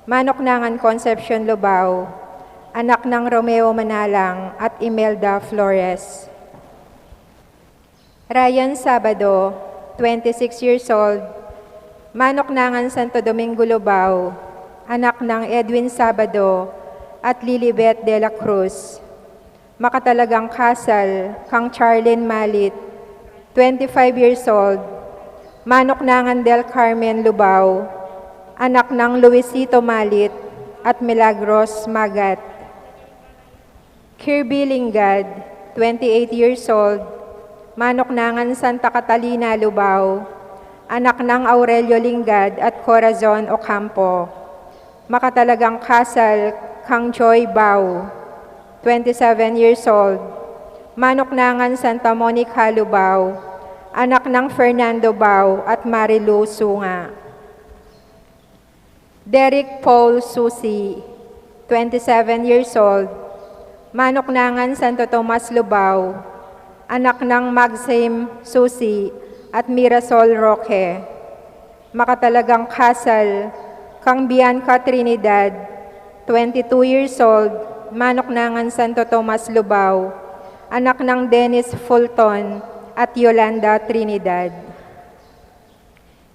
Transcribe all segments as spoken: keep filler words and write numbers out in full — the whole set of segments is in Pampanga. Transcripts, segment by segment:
Manuknangan Concepcion Lubao, anak nang Romeo Manalang at Imelda Flores. Ryan Sabado, twenty-six years old, manuknangan Santo Domingo Lubao, anak nang Edwin Sabado at Lilibet de la Cruz. Makatalagang kasal kang Charlene Malit, twenty-five years old, manuknangan Del Carmen Lubao, anak nang Luisito Malit at Milagros Magat. Kirby Lingad, twenty-eight years old, manuknangan Santa Catalina Lubao, anak nang Aurelio Lingad at Corazon Ocampo. Makatalagang kasal kang Joy Bao, twenty-seven years old, manuknangan Santa Monica Lubao, anak nang Fernando Bao at Marilu Sunga. Derek Paul Susi, twenty-seven years old, manuknangan Santo Tomas Lubao, anak nang Maxim Susi at Mirasol Roque. Makatalagang kasal kang Bianca Trinidad, twenty-two years old, manuknangan Santo Tomas Lubao, anak nang Dennis Fulton at Yolanda Trinidad.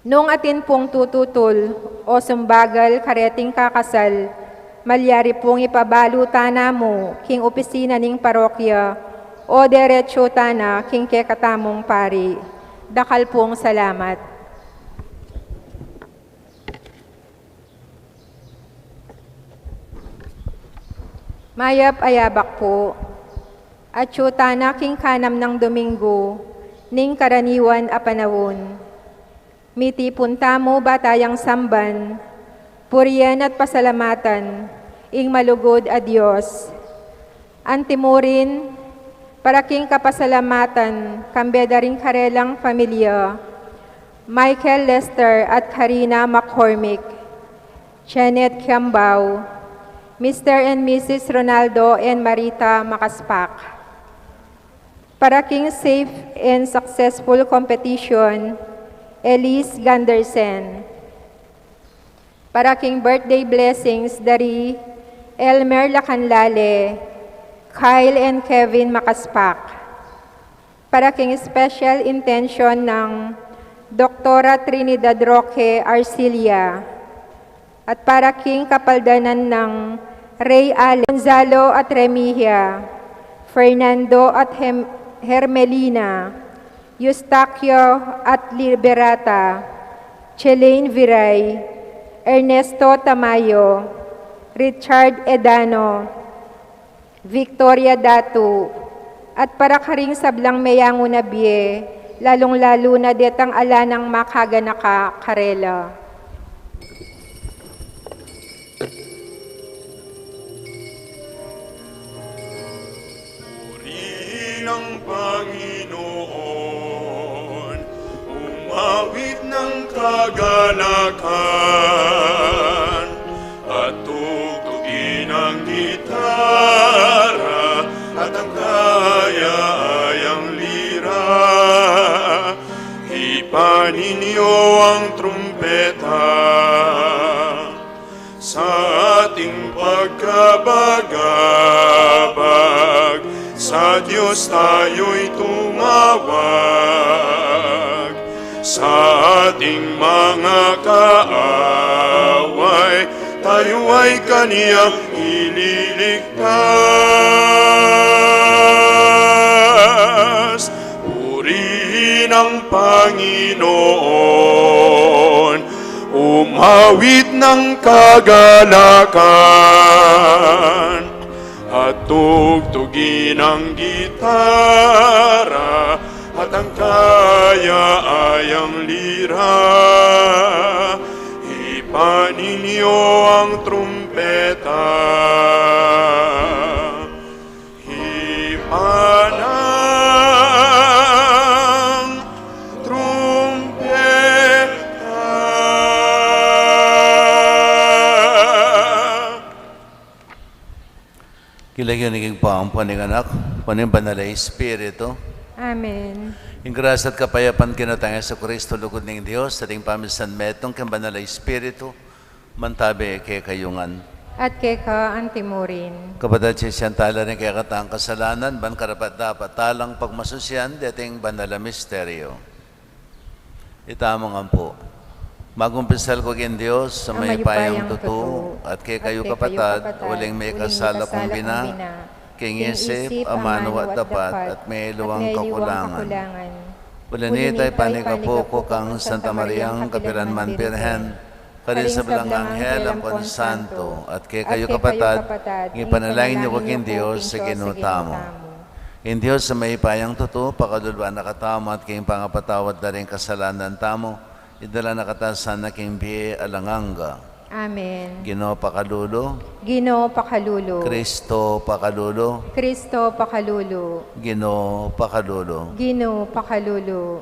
Nung atin pung tututul o sumbagal kareting kakasal, malyari pung ipabalu tana mu king opisina ning parokya o derecho tana king kekatamung pari. Dakal pung salamat. Mayap a yabak pu. Atyu tana king kanam nang Domingo ning karaniwan a panaun. Mitipun tamu ba tayang samban, purian at pasalamatan ing malugud a Dios. Antimurin, para king kapasalamatan kambe da ring karelang pamilya, Michael Lester at Karina McCormick, Janet Kiambao, Mister and Missus Ronaldo and Marita Makaspak. Para king safe and successful competition, Elise Gandersen. Para king birthday blessings dari Elmer Lacanlale, Kyle and Kevin Makaspak. Para king special intention nang Doktora Trinidad Roque Arcilia. At para king kapaldanan nang Ray Allen, Gonzalo at Remihia, Fernando at Hem-, Hermelina, Eustaquio at Liberata, Chelaine Viray, Ernesto Tamayo, Richard Edano, Victoria Datu, at para karing sablang meyangu na bie, lalung-lalu na detang ala nang makaganaka karela. Purihin ang Panginoon, umawit ng kagalakan, at tugtugin ang gitara, at ang kayayang lira. Hipan ninyo ang trumpeta. Sa ating pagkabagabag, sa Diyos tayo'y tumawag. Sa ating mga kaaway, tayo ay kaniyang ililigtas. Purihin ang Panginoon, umawit ng kagalakan, at tugtugin ang gitara, at ang kayaayang lira. Hipan ninyo ang trumpeta. Hipan ang trumpeta. King lagyu ning Ibpa, ampo ning Anak, ampo ning Banal a Espiritu. Amen. Ing grasya at kapayapan king Ginu tang Jesucristo, lugud ning Dios, at ing pamisanmetung king Banal a Espiritu, Mantabe kekayu ngan. At keka antimurin. Kapatad, sisian tala ring kekatang kasalanan, ban karapat-dapat talang pagmasusian deting banal a misteryo. Itamu ngan pu. Magumpisal ku king Dios a mayupayang tutu, at kekayu kapatad, uling mekasala kung bina, king isip, amanu at dapat, at meyaliwang kakulangan. Uli na nita, ipanyawad ku kang Santa Mariang kapilanman Birhen, karing sablang anghel ampon santo, at kekayu kapatad, ipanalangin yu ku king Dios a Ginu tamu. Ing Dios a mayupayang tutu, pakalulu na katamu at king pangapatawad da ring kasalanan tamu, idala na katamu sana king bie alang angga. Amen. Ginu pakalulu. Ginu pakalulu. Kristo pakalulu. Kristo pakalulu. Ginu pakalulu. Ginu pakalulu.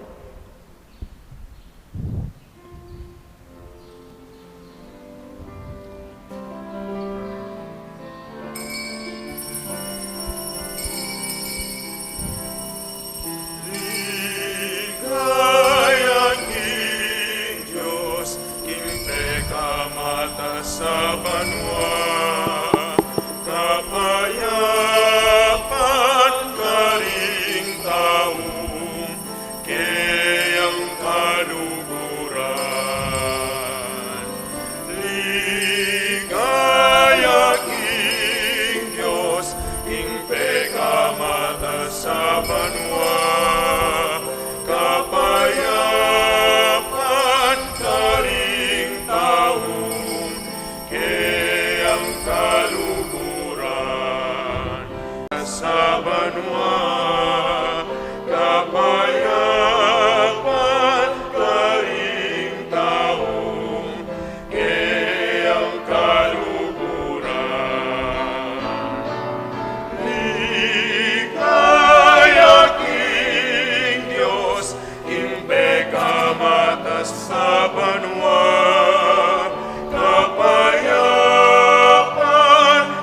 Ligaya king Dios, king pekamataas a banua, kapayapan karing tau, keyang kaluguran. Ligaya king Dios, king pekamataas a banua, kapayapan karing tau, keyang kaluguran. Sa banua, kapayapan karing tau, keyang kaluguran. Ligaya king Dios, ing pekamataas a banua, kapayapan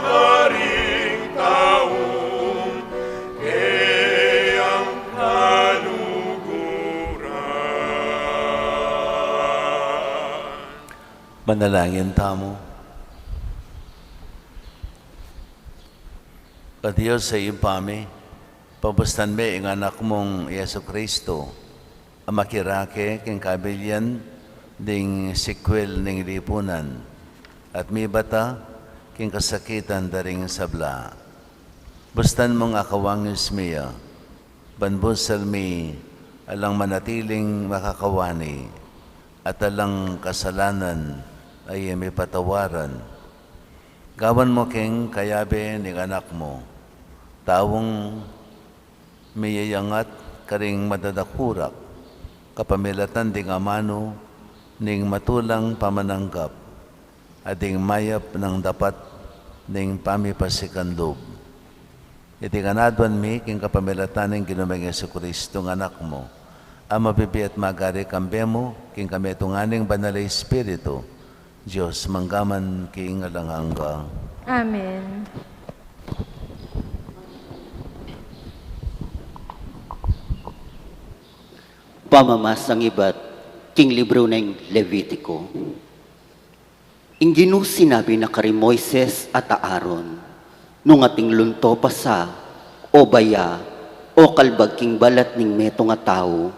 karing tau, keyang kaluguran. Manalangin tamu. O Dios a Ibpa mi, pabustan me ing Anak mung Jesucristo, a makirake king kabilian ding sikwil ning lipunan, at mibata king kasakitan da ring sabla. Bustan mung akawangis mi ya, ban busal mi alang manatiling makakawani, at alang kasalanan a e mi patawaran. Gawan mu keng kayabe ning Anak mu, taung miyayangat karing madadakurak, kapamilatan ding amanu ning matulang pamananggap, at ding mayap nang dapat ning pamipasikan lub. Iti ngan aduan mi king kapamilatan ning Ginu ming Jesucristo a Anak mu, a mabibie at magari kambe mu, king kametungan ning Banal a Espiritu, Dios mangga man king alang angga. Amen. Pamamasang ibat king libru ning Levitico. Ing Ginu sinabi na kari Moises at Aaron, nung ating lunto pa sa, o baya, o kalbag king balat ning metung a tau,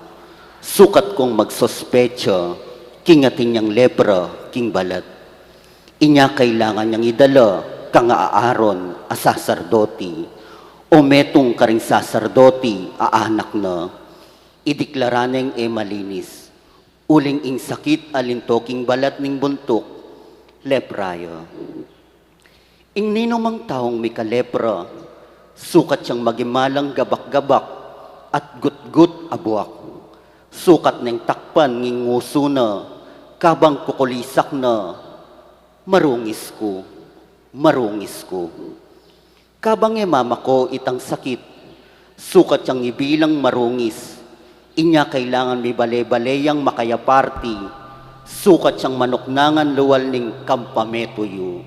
sukat kung magsospecha king atin yang lepra king balat, inya kailangan yang idala kang Aaron a sasardoti, o metung karing sasardoti a anak na, idiklara neng e malinis. Uling ing sakit a linto king balat ning buntuk, lepra ya. Ing ninumang taung mikalepra, sukat yang magimalang gabak-gabak at gutgut a buak. Sukat neng takpan ing ngusu na, kabang kukulisak na, "Marungis ku, marungis ku." Kabang e mamako itang sakit, sukat yang ibilang marungis, inya kailangan mibale-bale yang makayaparti, sukat yang manuknangan lual ning kampametu yu.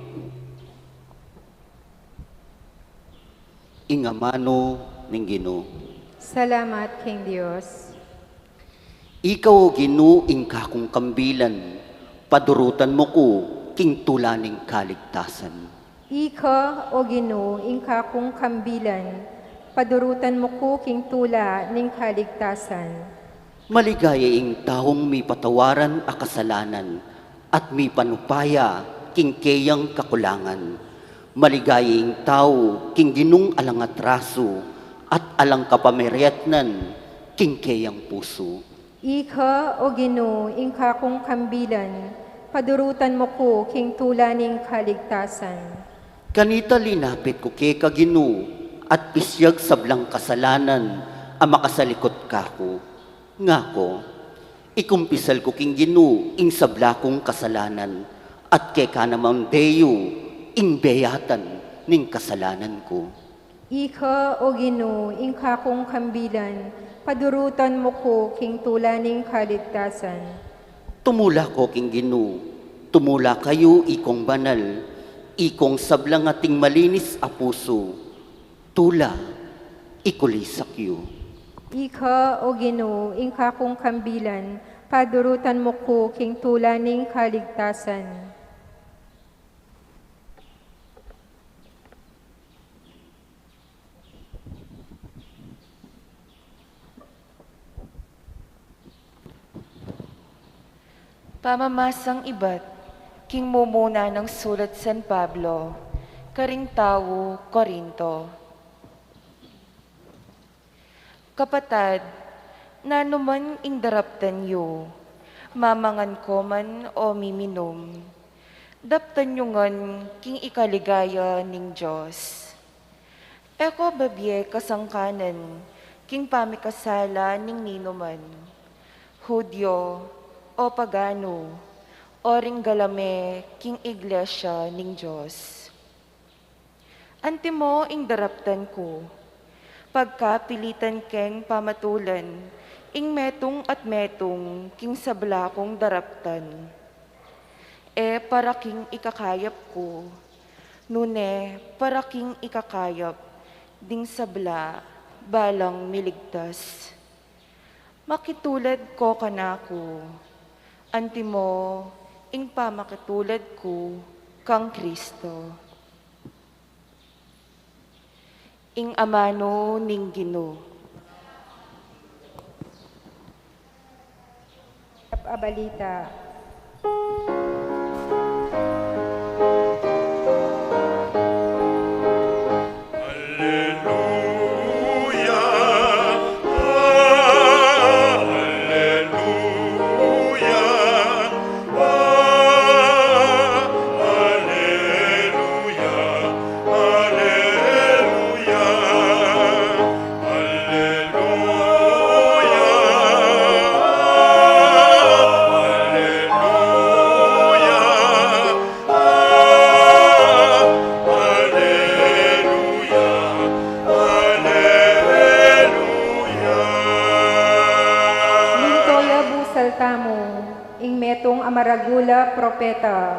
Ing amanu ning Ginu. Salamat king Dios. Ika, o Ginu, ing kakung kambilan, padurutan mu ku, king tula ning kaligtasan. Ika, O Ginu, ing kakung kambilan, padurutan mu ku king tula ning kaligtasan. Maligaya ing taung mipatawaran a kasalanan at mipanupaya king keyang kakulangan. Maligaya ing tau king Ginung alang atrasu at alang kapamiriatnan king keyang pusu. Ika, O Ginu, ing kakung kambilan, padurutan mu ku king tula ning kaligtasan. Kanita linapit ku keka, Ginu, at pisyag sablang kasalanan a makasalikut kaku. Ngaku, ikumpisal ku king Ginu ing sabla kung kasalanan, at keka naman deyu ing beyatan ning kasalanan ku. Ika, O Ginu, ing kakung kambilan, padurutan mu ku king tula ning kaligtasan. Tumula ko king Ginu, tumula kayu ikong banal, ikong sablang ating malinis a pusu, tula, ikulisak yu. Ika, O Ginu, ing kakung kambilan, padurutan mu ku king tula ning kaligtasan. Pamamasang ibat king mumuna nang sulat San Pablo karing tau Corinto. Kapatad, nanu man ing daraptan yu, mamangan ko man o miminum, daptan yu ngan king ikaligaya ning Dios. E ko babie kasangkanan king pamikasala ning ninuman, Hudyo o paganu, o ring galame king iglesia ning Dios. Antimo ing daraptan ku, pagkapilitan keng pamatulan ing metung at metung king sabla kung daraptan. E para king ikakayap ku, nune para king ikakayap ding sabla balang miligtas. Makitulad ko kanaku, antimo ing pamakitulad ku kang Kristo. Ing amanu ning Ginu. A balita. Aleluya, aleluya, aleluya, aleluya. Aleluya, aleluya, aleluya, aleluya. Minto ya busal tamu, ing metung a maragul a propeta,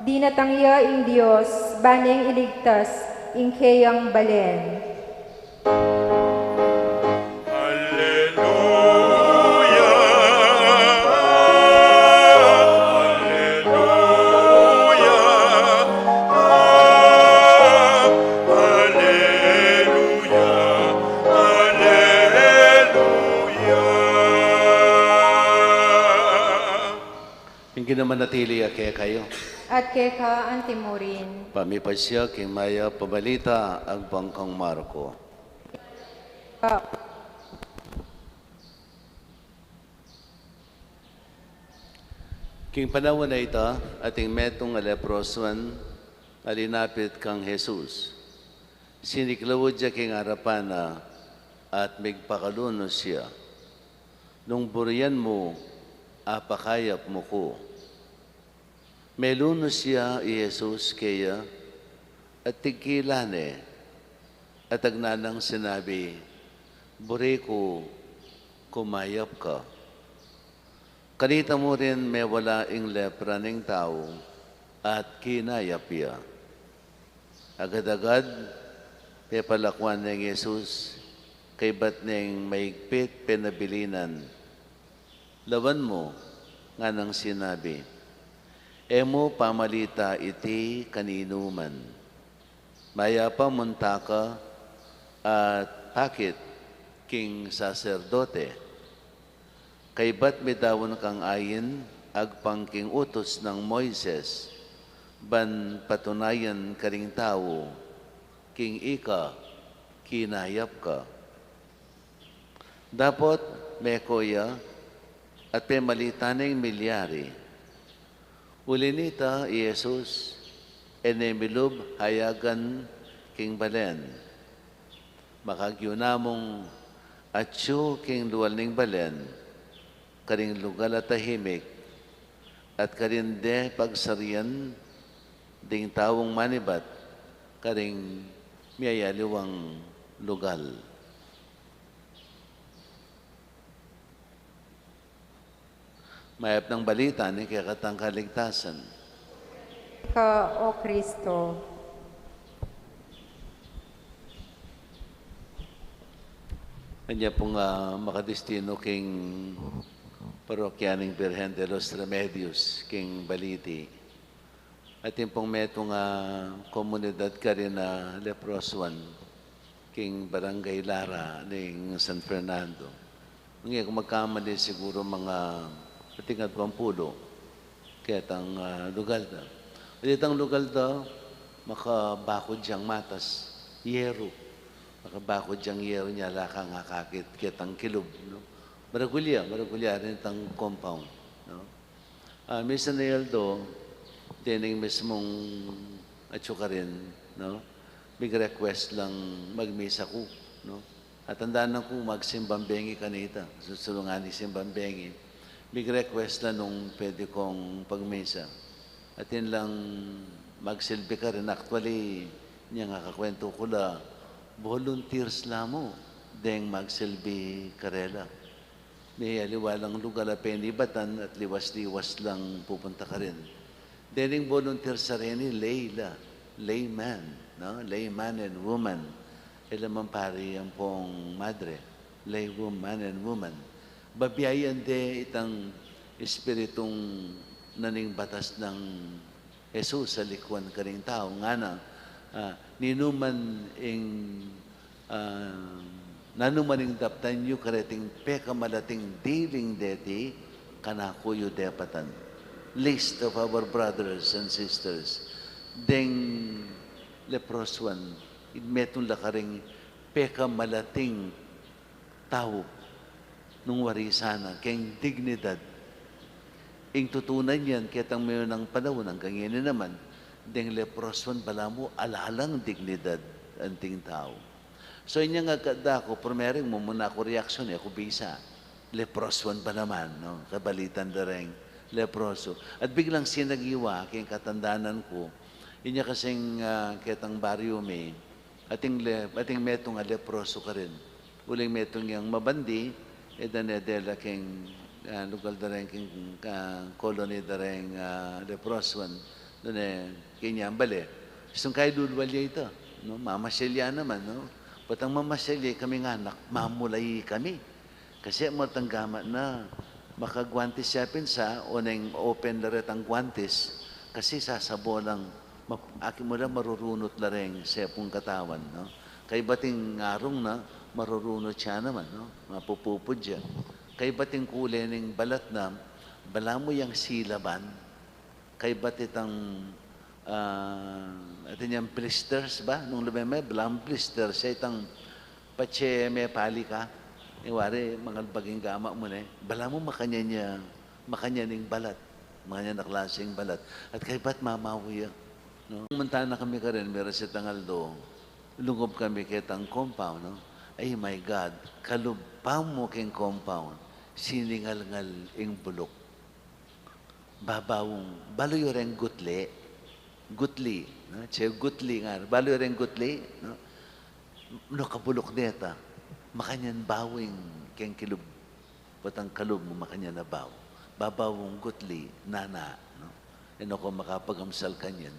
dinatang ya ing Dios, ba neng iligtas ing keyang balen. Aleluya, aleluya, aleluya, aleluya. Ing Ginu manatili ya kekayu. At keka antimurin. Pamipasya king mayap a balita agpang kang Marco. Ah. King panaun a ita, ating metung a leprosuan a linapit kang Jesus. Siniklaud ya king arapan na at migpakalunus ya, "Nung burian mu, apakayap mu ku." Melunus ya i Jesus keya, at tigkilan ne, at agna nang sinabi, "Buri ku, kumayap ka." Kanita mu rin mewala ing lepra ning tau, at kinayap ya. Agad-agad, pepalakuan neng Jesus kaybat neng maigpit penabilinan. "Lawan mu," nganang sinabi. E mu pamalita iti kaninuman. Mayap a munta ka at pakit king saserdote. Kaybat midaun kang ain agpang king utus nang Moises, ban patunayan karing tau king ika kinayap ka. Dapot meko ya at pemalita ne ing milyari. Uli nita, i Jesus e ne milub hayagan king balen. Makagyu na mung atyu king lual ning balen, karing lugal a tahimik, at karin de pagsarian ding taung manibat karing miyayaliwang lugal. Mayap nang balita ning kekatang kaligtasan. Ka, O Kristo. Anya pung, ah, makadistinu king parokya ning Birhen de los Remedios king Baliti. Atin pung metung a komunidad karin a leprosuan king Barangay Lara ning San Fernando. Nung e ku magkamali, siguru mga atin at dwang pulu ketang, ah, lugal da. Ketang lugal da, makabakud yang matas, yeru. Makabakud yang yeru, nya la kang akakit ketang kilub, no? Maragul ya, maragul ya rin itang compound, no? Ah, minsan, Eldo, dening mismung atyu karin, no? Mig-request lang magmisa ku, no? At tandanan ku, magsimbang bengi kanita, susulungan ning simbang bengi. Mig-request la nung pwede kung pagmisa. Atin lang magsilbi karin. Actually, inyang kakwentu ku la, volunteers la mu deng magsilbi karela. Miyayaliwa lang lugal a penibatan at liwas-liwas lang pupunta karin. Dening volunteers a reni, lay la, layman, no? Layman and woman. E la man pari ampong madre, laywoman and woman. Babiayan de itang espiritung naning batas nang Jesus a likuan karing tau, ngana, ah, ninuman ing, ah, nanuman ing daptan yu kareting pekamalating diling deti, kanaku yu depatan. List of our brothers and sisters. Deng leprosuan, metung la karing pekamalating tau nung wari sana keng dignidad. Ing tutunan yan, ketang mayunang panaun anggang ini naman, deng leprosuan balamu ala lang dignidad anting tau. So, inyang agkat da ku, primero ing mumuna ku reaksyon, e ku bisa. Leprosuan ba naman, no? Kabalitan da reng leproso. At biglang sinagiwa keng katandanan ku, inya kasing, ah, ketang baryu mi, ating le-, ating metung a leproso karin. Uling metung yang mabandi, e dane de la keng, ah, lugal da reng keng, ah, colony da reng, ah, leprosuan. Dane keng inyang bale. Sungkay lulwal ya ita, no? Mamasyal ya naman, no? Patang mamasyal ya, kami nga anak, mamulay kami. Kasi matang gamat na, makagwantis ya pin sa, o neng open la retang gwantis, kasi sasabo lang, ma-, akit mu la marurunut la reng sepung katawan, no? Kaybat ing arung na, marurunut ya naman, no? Mapupupud ya. Kaybat ing kule ning balat na, balamu yang silaban, kaybat itang, ah, atin yang blisters ba? Nung lumeme, balamu blisters ya itang patse mepali ka. E wari, mangalbag ing gamat mu ne. Balamu makanyan ya, makanyan ing balat. Makanyan a klaseng balat. At kaybat mamawi ya, no? Munta na kami karin, miras itang aldo, lungub kami ketang compound, no? Ay, my God, kalub pa mu keng compound, siningalngal ing buluk. Babawung, balu yu reng gutli, gutli, no? Tse gutli nga, balu yu reng gutli, no? No, kabuluk deta, makanyan bawung keng kilub, patang kalub mu makanyan a bawu. Babawung gutli, nana, no? E no ko makapagamsal kanyan.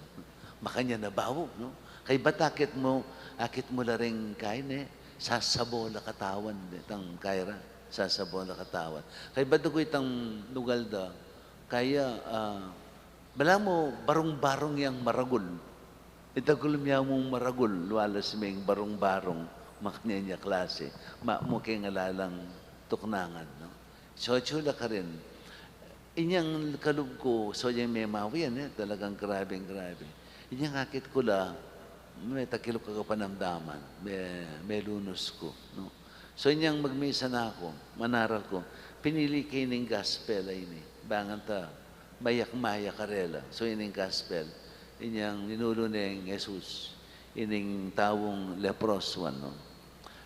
Makanyan a bawu, no? Kaybat akit mu, akit mu la reng kain, e, sasabo la katawan, itang kaira, sasabo la katawan. Kaybat da ku itang lugal da, kaya, ah, Balamu barung-barung yang maragul. Itagul mya mung maragul, lualas meng barung-barung, makanyan ya klase. Mamu keng alalang tuknangan, no? So, atyu la karin. Inyang kalub ku, so, yang memawi yan, eh, talagang grabeng-grabe. Inyang akit ku la, metakil ku kapanamdaman, me-, melunus ku, no? So, inyang magmisa na ku, manaral ku, pinili ke ining gospel a ini, bang anta mayak-mayak karela. So, ining gospel, inyang linulu neng Jesus, ining taung leprosuan, no?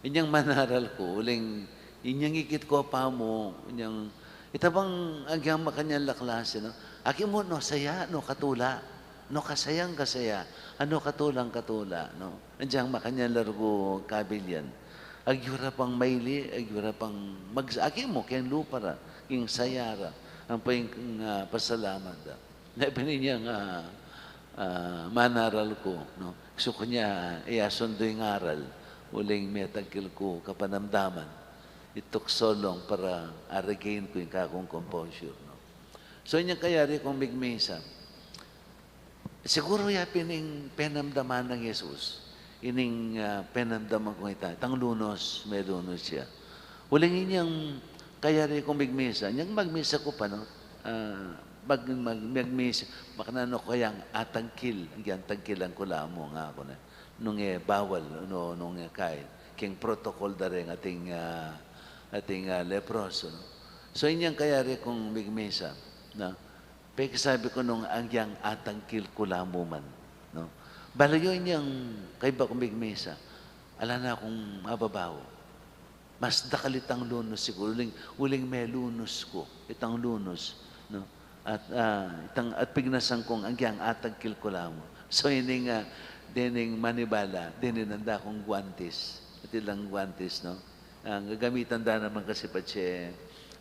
Inyang manaral ku, uling inyang ikit ku pamu, inyang, ita bang agyang makanyan la klase, no? Aki mu, no saya, no katula, no kasayang kasaya, ano katulang katula, no? Agyang makanyan la rugud kabilyan. Agyu ra pang maili, agyu ra pang mag-, aki mu, keng lupa ra, keng saya ra, ampo ing, ah, pasalamat da. Nepen inyang, ah, ah, manaral ku, no? Gustu ku nya, iya sundu ing aral, uling metagkil ku kapanamdaman. Itukso long para a-regain ku ing kakung composure, no? So, inyang kayari kung migmisa. Siguru ya pin ing penamdaman nang Jesus. Ining, ah, penamdaman kung ita, itang lunus, melunus ya. Uling inyang kayari kung migmisa, inyang magmisa ku pa, no? Ah, mag-, mag-, magmisa, makananu kayang atagkil, agyang tagkilan ku la mu nga aku na. Nung e bawal, no, nung e kaya, keng protocol da reng ating, ah, ating, ah, leproso, no? So, inyang kayari kung migmisa, no? Peki sabi ku nung agyang atagkil ku la mu man, no? Balayu inyang kaybat kung migmisa, ala na kung ababaw. Mas dakal itang lunus siguru, uling, uling melunus ku, itang lunus, no? At, ah, itang, at pignasan kung agyang atagkil ku la mu. So, ining, ah, dening manibala, dening anda kung guantes. Atin lang guantes, no? Ang gagamitan da naman kasi patse,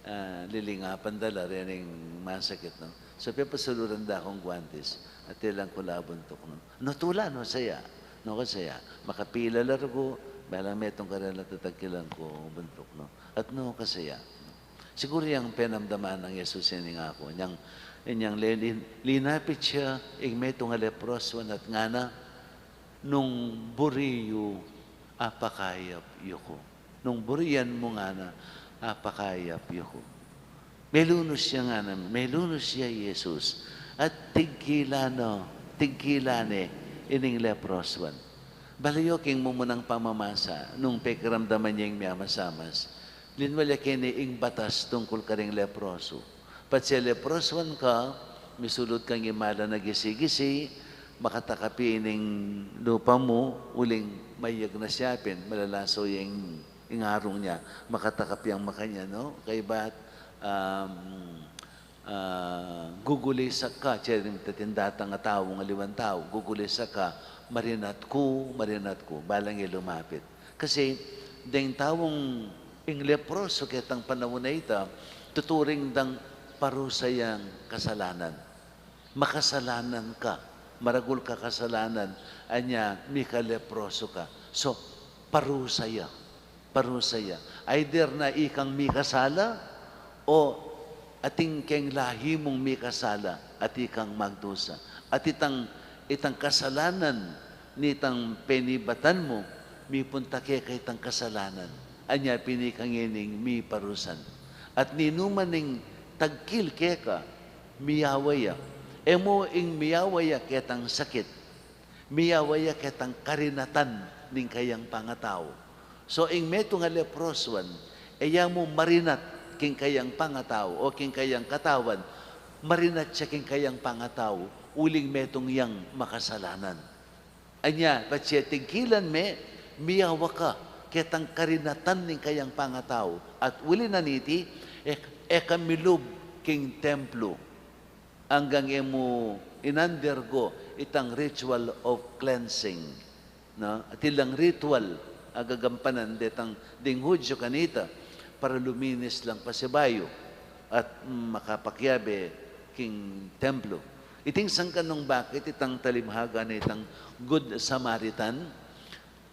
ah, lilingapan da la, rening masakit, no? So, pepasuluran da kung guantes. Atin lang ku la buntuk, no? No tula, no saya. No kasaya. Makapila la rugu, balang metung karela tatagkilan ku buntuk, no? At no kasaya. Siguru yang penamdaman nang Jesus ini nga aku. Inyang, inyang le-, lin-, linapit ya, ing metung a leprosuan at ngana, nung buri yu, apakayap yu ku. Nung burian mu ngana, apakayap yu ku. Melunus ya ngana, melunus ya Jesus. At tigkilan no, tigkilan ne, ining leprosuan. Balayu king mumunang pamamasa, nung pekiramdaman ya ing miamasamas. Linwal ya keni ing batas tungkul karing leprosu. Patse leprosuan ka, misulud kang imalan a gisi-gisi, makatakap ya ining lupa mu, uling mayag na siya pin, malalaso ya ing, ing arung ya, makatakap yang makanyan, no? Kaybat, um, ah, gugulisak ka, cering tatindatang a taung aliwang tau, gugulisak ka, marinat ku, marinat ku, balang e lumapit. Kasi, deng taung ing leproso ketang panaun a ita, tuturing dang parusa yang kasalanan. Makasalanan ka, maragul ka kasalanan, anya mika leproso ka. So, parusa ya, parusa ya. Either na ikang mikasala, o atin keng lahi mung mikasala, at ikang magdusa. At itang, itang kasalanan, nitang penibatan mu, mipunta keka itang kasalanan. Anya pin ika ngening miparusan. At ninuman ing tagkil keka, miyawa ya. E mu ing miyawa ya ketang sakit. Miyawa ya ketang karinatan ning kayang pangatau. So, ing metung a leprosuan, e ya mu marinat king kayang pangatau o king kayang katawan, marinat ya king kayang pangatau, uling metung yang makasalanan. Anya, patse tigkilan me, miyawa ka ketang karinatan ning kayang pangatau, at uli na niti, e, e ka milub king templo anggang e mu in-undergo itang ritual of cleansing, no? Atin lang ritual a gagampanan detang ding Hudyo kanita para luminis lang pasibayu at, mm, makapakiabe king templo. Iting sangkan nung bakit itang talinghaga nitang Good Samaritan,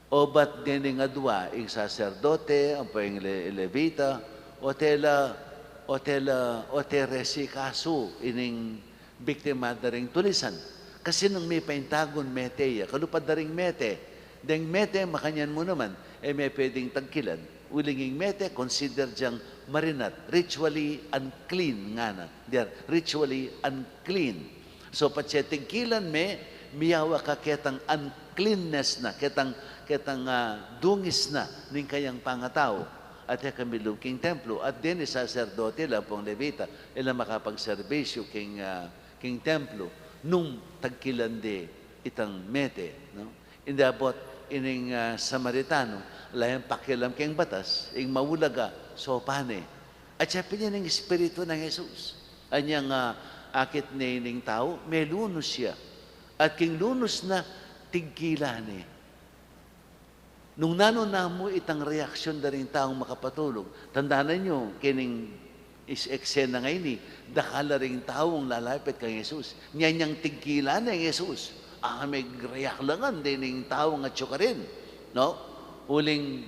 obat dening adwa, ing saserdote, ampo ing Le-, Levita, o tela, o tela, o te resi kasu ining, biktima da ring tulisan. Kasi nung mipaintagun mete ya, kalupad da ring mete. Deng mete, makanyan mu naman, e me pwedeng tagkilan. Uling ing mete, consider yang marinat, ritually unclean ngana. They are ritually unclean. So, patse tigkilan me, miyawa ka ketang uncleanness na, ketang, ketang, ah, dungis na ning kayang pangatau. At e ka milub king templo, at deni saserdote la ampong Levita, e la makapagserbisyu king, ah, king templo, nung tagkilan de itang mete, no? Ing abot ining, ah, Samaritano, ala yang pakialam keng batas, ing maulaga, sopan ne. At siya pin ing Espiritu nang Jesus. Anyang, ah, akit ne ining tau, melunus ya. At king lunus na, tigkilan ne. Nung nanu namu itang reaksyon da ring taung makapatulug, tandanan yu, kening is-, eksena ngeni, dakal la ring taung lalapit kang Jesus. Nyanyang tigkilan ne ing Jesus, a, megreak la ngan dening taung atyu karin, no? Uling,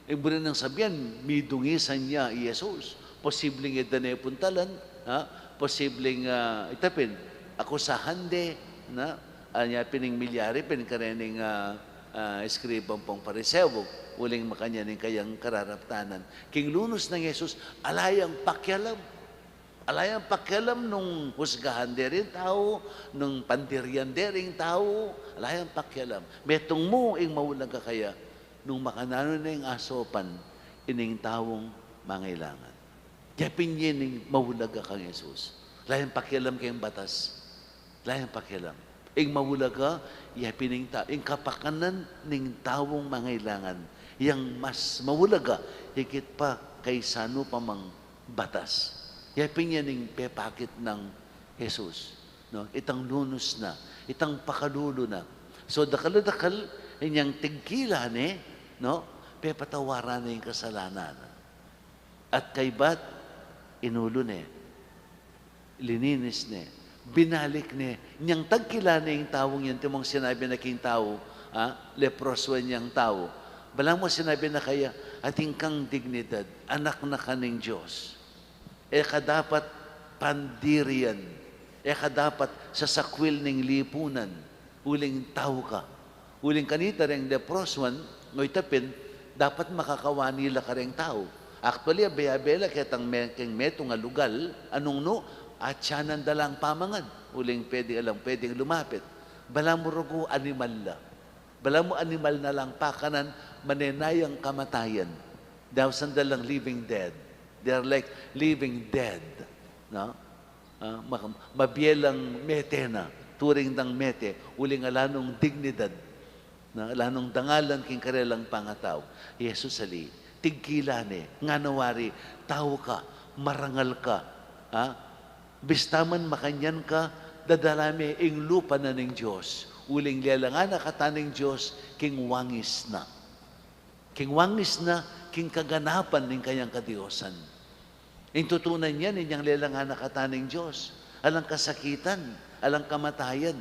e, buri nang sabian, midungisan ya i Jesus. Posibleng e da ne puntalan, ha? Posibleng, ah, ita pin, akusahan de, na? Anya pin ing milyari pin karening, ah, ah, eskriba ampong Pariseo, uling makanyan ing kayang kararaptanan. King lunus nang Jesus, ala yang pakialam. Ala yang pakialam nung husgahan de ring tau, nung pandirian de ring tau, ala yang pakialam. Metung mu ing maulaga kaya, nung makananu ne ing asopan ining taung mangailangan. Ya pin ing maulaga kang Jesus. Ala yang pakialam keng batas. Ala yang pakialam. Ing maulaga, ya pin ing ta-, ing kapakanan ning taung mangailangan. Yang mas maulaga, higit pa kaysa nu pa mang batas. Ya pin ing pepakit nang Jesus. No? Itang lunus na, itang pakalulu na. So, dakal a dakal, inyang tigkilan ne, no? Pepatawaran ne ing kasalanan. At kaybat, inulu ne, lininis ne, binalik ne, nyang tagkilan ne ing taung yan, timong sinabi na king tau, ah, leproso yang tau. Balamu sinabi na kaya, atin kang dignidad, anak na ka ning Dios. E ka dapat pandirian, e ka dapat sasakwil ning lipunan, uling tau ka. Uling kanita reng leprosuan, o ita pin, dapat makakawani la kareng tau. Actually, abe-abe la ketang me-, keng metung a lugal, a nung nu, atyanan da lang pamangan, uling pwede, alang pwedeng lumapit. Balamu rugu animal la. Balamu animal na lang pakanan, manenayang kamatayan. Dausan da lang living dead. They are like living dead. No? Ah, ma-, mabie lang mete na, turing dang mete, uling ala nung dignidad, na, ala nung dangalan king karelang pangatau. Jesus ali, tigkilan ne, ngana wari, tau ka, marangal ka, ha? Bista man makanyan ka, dadala me ing lupa na ning Dios, uling lelangan na kata ning Dios, king wangis na. King wangis na, king kaganapan ning kayang kadiosan. Ing tutunan yan, inyang lelangan na kata ning Dios. Alang kasakitan, alang kamatayan,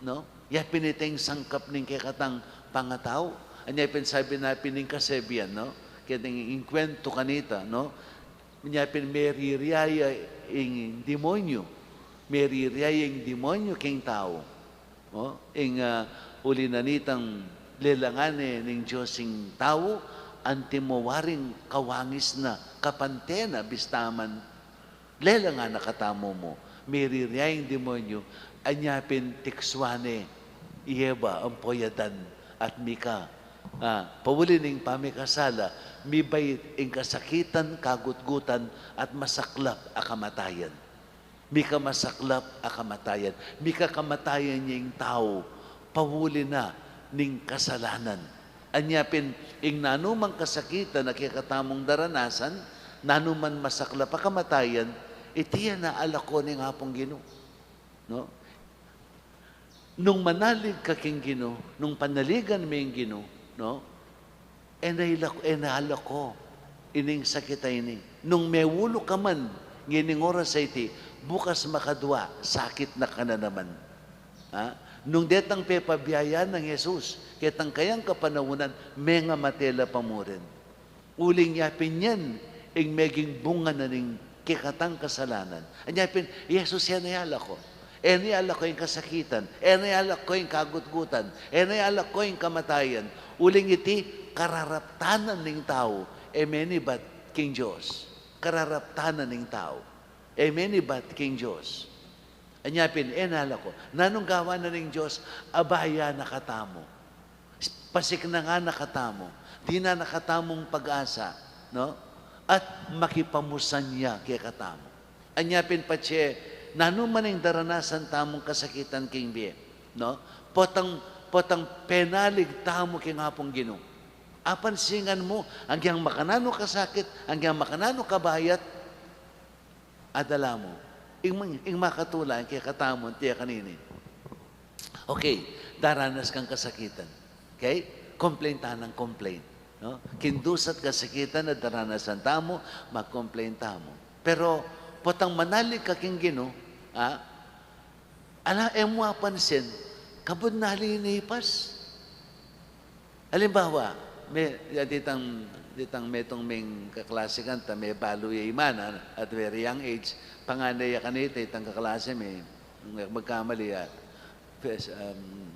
no? Ya pin ita ing sangkap ning kekatang pangatau. Anya pin sabi na pin ning kasebian, no? Kaya ning ing kwento kanita, no? Anya pin meririaya ing demonyo. Meririaya ing demonyo king tau. O, ing, ah, uli na nitang lelangan ne ning Dios ing tau, antimo waring kawangis na, kapante na, bista man lelangan na katamu mu. Meririaya ing demonyo, anya pin tiksuan ne i Eva ampo i Adan at mika. Ah, pauli ning pamikasala, mibait ing kasakitan, kagutgutan, at masaklap a kamatayan. Mika masaklap a kamatayan. Mika kamatayan ya ing tau, pauli na ning kasalanan. Anya pin, ing nanu mang kasakitan a kekatamung daranasan, nanu man masaklap a kamatayan, iti ya na alako ning Apung Ginu. No? Nung manalig ka king Ginu, nung panaligan me ing Ginu, no? E na ilak-, e na alako ining sakit a ini. Nung meulu ka man ngening oras a iti, bukas makadua, sakit na ka na naman. Ha? Nung detang pepabiayan nang Jesus ketang kayang kapanaunan, mengamate la pa mu rin. Uling ya pin yan ing meging bunga na ning kekatang kasalanan. Anya pin, Jesus, e na ya alako. E ne alako ing kasakitan, e ne alako ing kagutgutan, e ne alako ing kamatayan. Uling iti kararaptanan ning tau, e menibat king Dios. Kararaptanan ning tau, e menibat king Dios. Anya pin, e ne alako. Nanung gawan na ning Dios? Abayan na katamu. Pasiknangan na katamu. Dinan na katamung pag-asa, no? At makipamusan ya kekatamu. Anya pin patse, nanu man ing daranasan tamung kasakitan king bie, no? Potang, potang penalig tamu king Apung Ginu. Apansinan mu, agyang makananu kasakit, agyang makananu kabayat, adala mu. Ing, ing makatula, ing kekatamu, tia kanini. Okay, daranas kang kasakitan. Okay? Complain ta nang complain. No? King dusa at kasakitan a daranasan tamu, mag-complain tamu. Pero, potang manalig ka king Ginu, ah, ala, e mu apansin, kabud na linipas. Alimbawa, me, ya ditang, ditang metung ming kaklase kanita, mebalu ya ing ima na at very young age, pangana ya kanita itang kaklase mi, nung e ku magkamali, ah, first, um,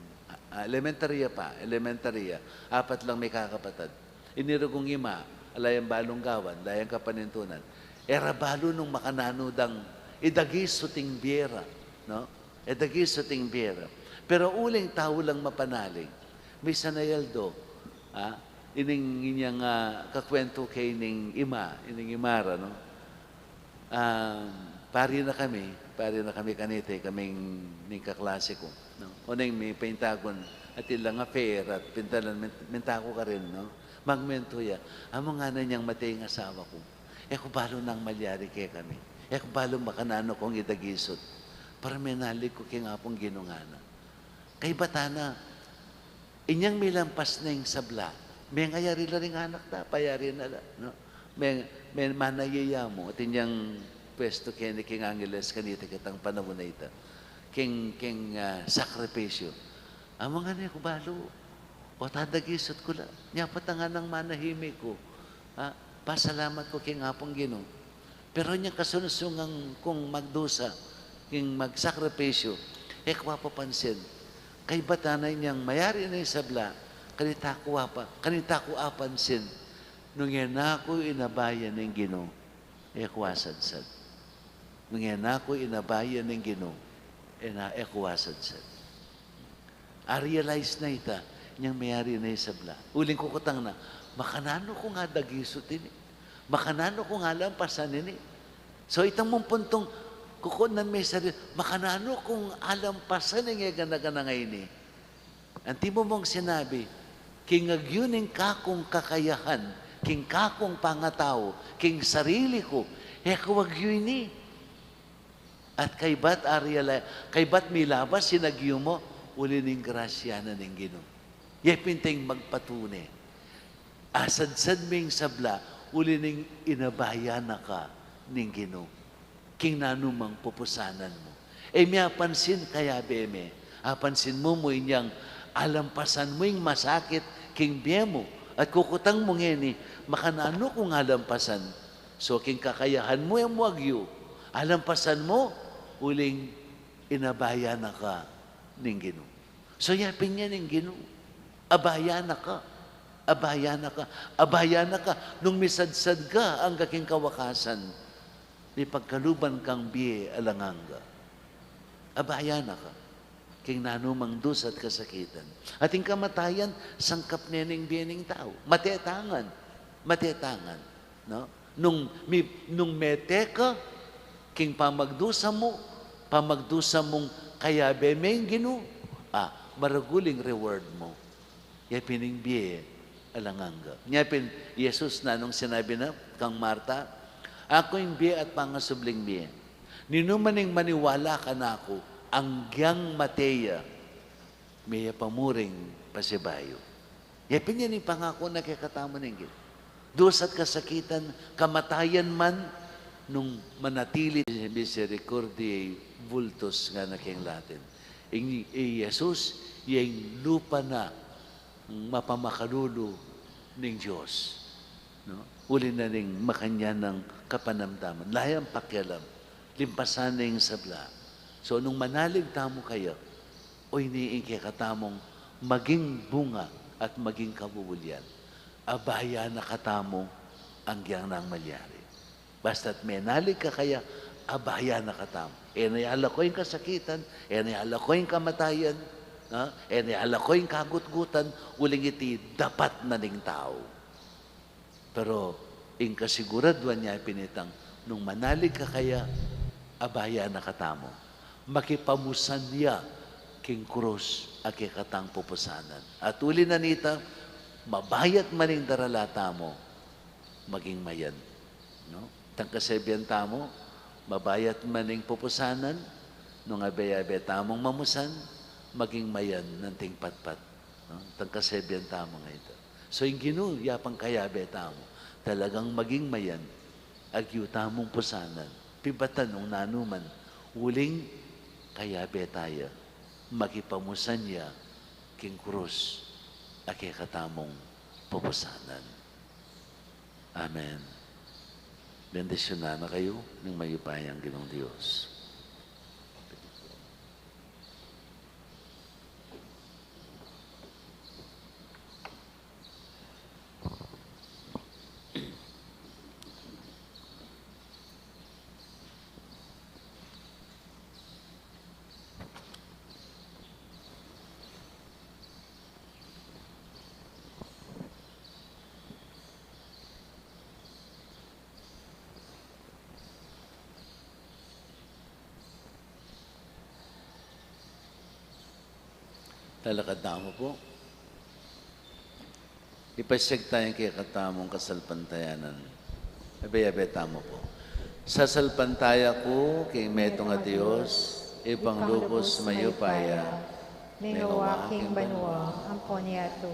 ah, elementary ya pa, elementary ya, apat lang me kakapatad. Ini ruging ima, ala yang balung gawan, ala yang kapanintunan. E ra balu nung makananu dang idagisu ing bie ra, no? Idagisu ing bie ra. Pero uling tau lang mapanalig. Misan a aldo, ah, ining inyang, ah, kakwentu keni ning ima, ining ima ra, no? Ah, pari na kami, pari na kami kanita, kaming, ning kaklase ku, no? Oneng mi paintagun, atin lang affair at pintalan, min-, minta ku karin, no? Magmentu ya, amu ngana inyang mate ing asawa ku. E ku balu nang malyari kekami. E ku balu makananu kung idagisut. Para menalig ku king Apung Ginu ngana. Kaybat na, inyang milampas na ing sabla, mengayari la ring anak da, payari na la, no? Me, me, manaya ya mu, at inyang pwestu keni king Angeles kanita kitang panaun a ita. King, king, ah, sakripisyu. Amu ngana, e ku balu. O, tadagisut ku la. Nya pa ta nganang manahimik ku. Ah, pasalamat ku king Apung Ginu. Pero inyang kasunsungan kung magdusa, king magsakripisyu, e ku apapansin. Kaybat na inyang mayari na ing sabla, kanita ku apa, kanita ku apansin. Nung e na ku inabayan ing Ginu, e ku asadsad. Nung e na ku inabayan ing Ginu, e na, e ku asadsad. A-realize na ita, inyang mayari na ing sabla. Uling kukutang na, makananu kung adagisut ini? Makananu kung alampasan ini? So, itang mung puntung, kukutnan me sarili, makananu kung alampasan ing e gana-gana ngeni? Antimo mung sinabi, king agyu ning kakung kakayahan, king kakung pangatau, king sarili ku, e ku agyu ini. At kaybat a-realize, kaybat milabas ing agyu mu, uli ning grasya na ning Ginu. Ya pin ing magpatune. Asadsad me ing sabla, uli ning inabayan na ka ning Ginu king nanumang pupusanan mu. E mi apansin, kayabe me, apansin mu mu inyang alampasan mu ing masakit king bie mu, at kukutang mu ngeni, makananu kung alampasan? So, king kakayahan mu, e mu agyu, alampasan mu, uling inabayan na ka ning Ginu. So, ya pin ya ning Ginu. Abayan na ka. Abayan na ka. Abayan na ka. Nung misadsad ka angga king kawakasan, mipagkaluban kang bie alang angga. Abayan na ka king nanumang dusa at kasakitan. At ing kamatayan, sangkap ne ning bie ning tau. Mate ta ngan. Mate ta ngan. No? Nung mi-, nung mete ka king pamagdusa mu, pamagdusa mung kayabe me ing Ginu, ah, maragul ing reward mu. Ya pin ing bie alang angga. Nya pin, Jesus nanung sinabi na kang Marta, "Aku ing bie at pangasubling bie. Ninuman ing maniwala kanaku, agyang mate ya, meyapamuring pasibayu." Ya pin yan ing pangaku na kekatamu ning Ginu. Dusa't kasakitan, kamatayan man, nung manatili, misericordiae vultus ngana king Latin. Ing, i Jesus, ya ing lupa na mapamakalulu ning Dios. No? Uli na ning makanyan nang kapanamdaman. Ala yang pakialam. Limpasan ne ing sabla. So, nung manalig tamu kaya, o ini ing kekatamung maging bunga at maging kabubulian, abaya na katamu anggiang nang malyari. Basta't menalig ka kaya, abaya na katamu. E na ya lako ing kasakitan, e na ya lako ing kamatayan, ha? E na ya lako ing kagutgutan, uling iti dapat na ning tau. Pero ing kasiguraduan ya pin itang, nung manalig ka kaya, abaya na katamu. Makipamusan ya king krus a kekatang pupusanan. At uli na nita, mabayat man ing darala tamu, maging mayan. No? Tang kasebian tamu, mabayat man ing pupusanan, nung abe-abe tamung mamusan, maging mayan nang ating patpat. No? Tang kasebian tamu nga ita. So, ing Ginu, ya pang kayabe tamu, talagang maging mayan, agyu tamung pusanan, pibatan nung nanu man, uling kayabe taya, makipamusan ya king krus a kekatamung pupusanan. Amen. Bendisyunan na kayu ning mayupayang Ginung Dios. Talakad tamu pu. Ipasiag taya ing kekatamung kasalpantayanan. Abe-abe tamu pu. Sasalpantaya ku king metung a Dios, Ibpang lubus mayupaya, mengawa king banua ampon yatu,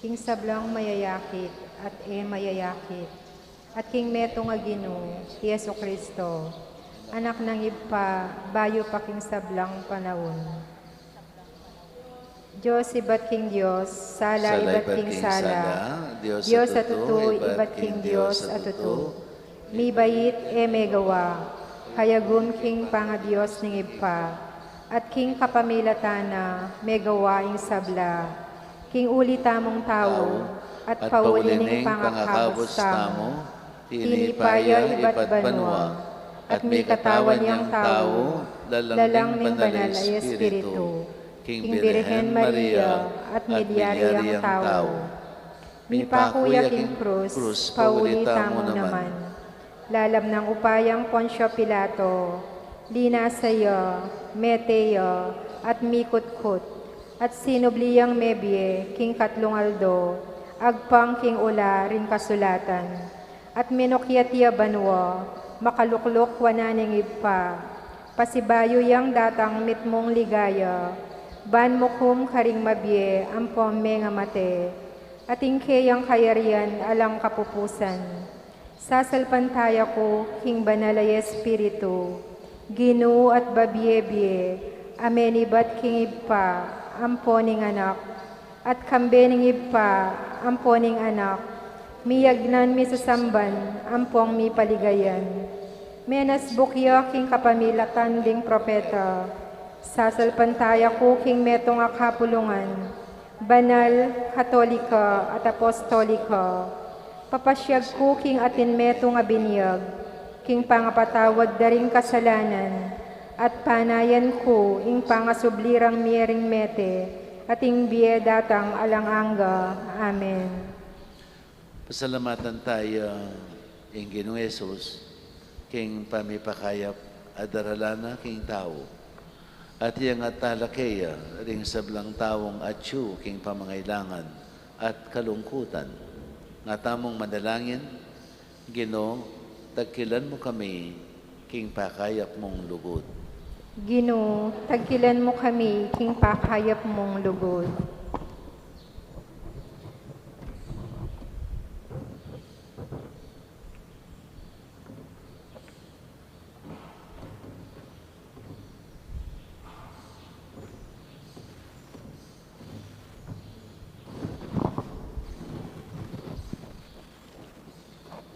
king sablang mayayakit at e mayayakit, at king metung a Ginu, i Jesucristo, Anak nang Ibpa, bayu pa king sablang panaun. Dios ibat king Dios, sala ibat king sala, Dios a tutu ibat king Dios a tutu, mibait e megawa, kayagum king pangadios ning Ibpa, at king kapamilatan na megawa ing sabla, king uli tamung tau, at pauli ning pangakabus tamu, tinipa ya ibat banua, at mikatawan yang tau, lalang ning Banal a Espiritu, king Birhen Maria, at milyari yang tau. Mipaku ya king krus, pauli tamu naman. Lalab nang upayang Poncio Pilato, linasa ya, mete ya, at mikutkut, at sinubli yang mebie king katlung aldo, agpang king ula ring kasulatan. At minukyat ya banua, makalukluk wanan ning Ibpa, pasibayu yang datang mitmung ligaya, ban mukum karing mabie ampon mengamate, at ing keyang kayarian alang kapupusan. Sasalpantaya ku king Banal a Espiritu, Ginu at babie-bie, a menibat king Ibpa ampon ning Anak, at kambe ning Ibpa ampon ning Anak, miyagnan misasamban ampong mipaligayan. Menasbuk ya king kapamilatan ding propeta. Sasalpantaya ku king metung a kapulungan, banal, katolika, at apostolika. Papasiag ku king atin metung a binyag, king pangapatawad da ring kasalanan, at panayan ku ing pangasubli rang mie ring mete, at ing bie datang alang angga. Amen. Pasalamatan taya ing Ginung Jesus, king pamipakayap a darala na king tau, at iyangat tala keya ring sablang taung atyu king pamangailangan at kalungkutan. Nga tamung manalangin, Ginu, tagkilan mu kami king pakayap mung lugud. Ginu, tagkilan mu kami king pakayap mung lugud.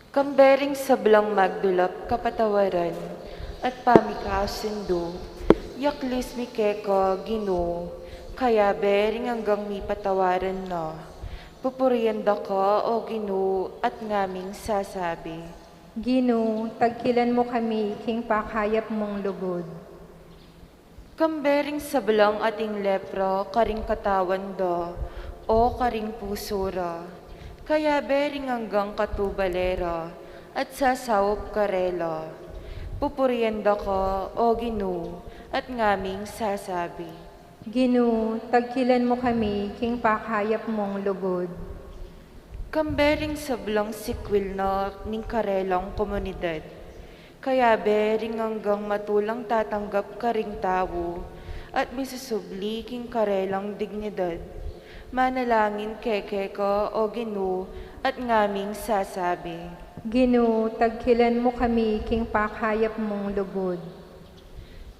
Kambe ring sablang magdulap kapatawaran at pamikasundu, Yaklis mi keka, Ginu, kayabe ring anggang mipatawaran na. Pupurian da ka, O Ginu, at ngaming sasabi. Ginu, tagkilan mu kami king pakayap mung lugud. Kambe ring sablang ating lepra karing katawan da, o karing pusu ra, kayabe ring anggang katubale ra, at sasaup karela. Pupurian da ka, O Ginu, at ngaming sasabi. Ginu, tagkilan mu kami king pakayap mung lugud. Kambe ring sablang sikwil na ning karelang komunidad, kayabe ring anggang matulang tatanggap karing tau at misusubli king karelang dignidad. Manalangin kekeka, O Ginu, at ngaming sasabi. Ginu, tagkilan mu kami king pakayap mung lugud.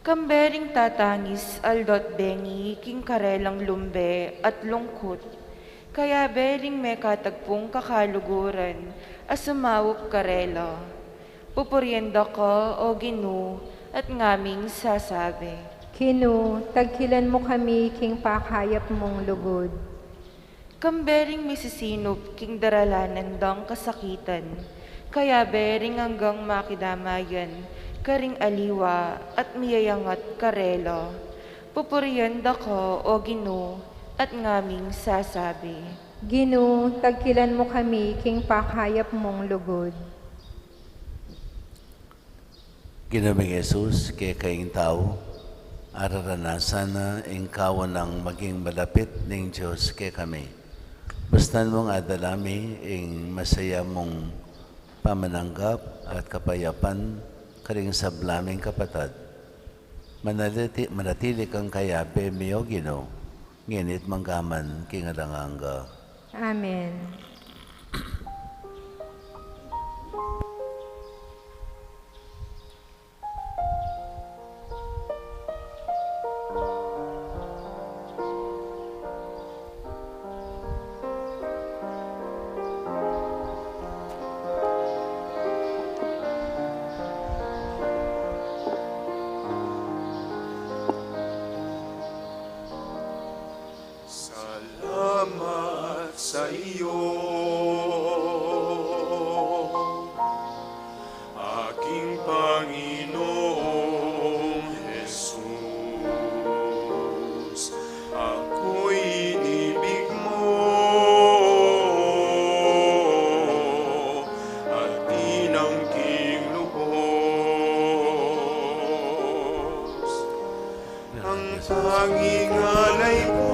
Kambe ring tatangis aldo't bengi king karelang lumbe at lungkut, kayabe ring mekatagpung kakaluguran a sumaup karela. Pupurian da ka, O Ginu, at ngaming sasabi. Ginu, tagkilan mu kami king pakayap mung lugud. Kambe ring misisinup king daralanan dang kasakitan, kayabe ring anggang makidamayan karing aliwa at miyayangat karela. Pupurian da ka, O Ginu, at ngaming sasabi. Ginu, tagkilan mu kami king pakayap mung lugud. Ginu ming Jesus, keka ing tau, araranasan na ing kaunang maging malapit ning Dios kekami. Bustan mung adala mi ing masaya mung pamananggap at kapayapan karing sabla ming kapatad. Manaliti-, manatili kang kayabe mi, O Ginu, ngeni't manggaman king alang angga. Amen. Salamat sa iyo, aking Panginoong Jesus. Ako'y inibig mo at tinangking lubos. Ang tanging alay ko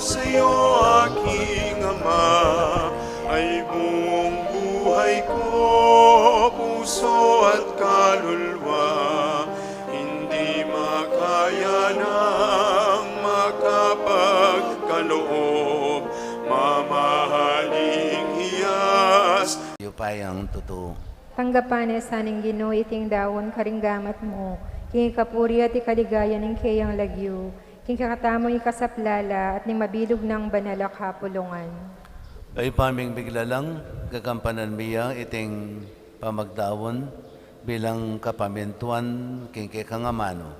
sa'yo, aking Ama, ay buong buhay ko, puso at kaluluwa, hindi makaya ng makapagkaloob, mamahaling hiyas. Yupayang tutu. Tanggapan na sa ning Ginu iting daun karing gamat mu, king ikapuri at ikaligayan ning keyang lagyu, king kekatamung ikasaplala at ning mabilug nang banal a kapulungan. Ibpa ming miglalang, gagampanan mi ya iting pamagdaun bilang kapamintuan king kekang amanu.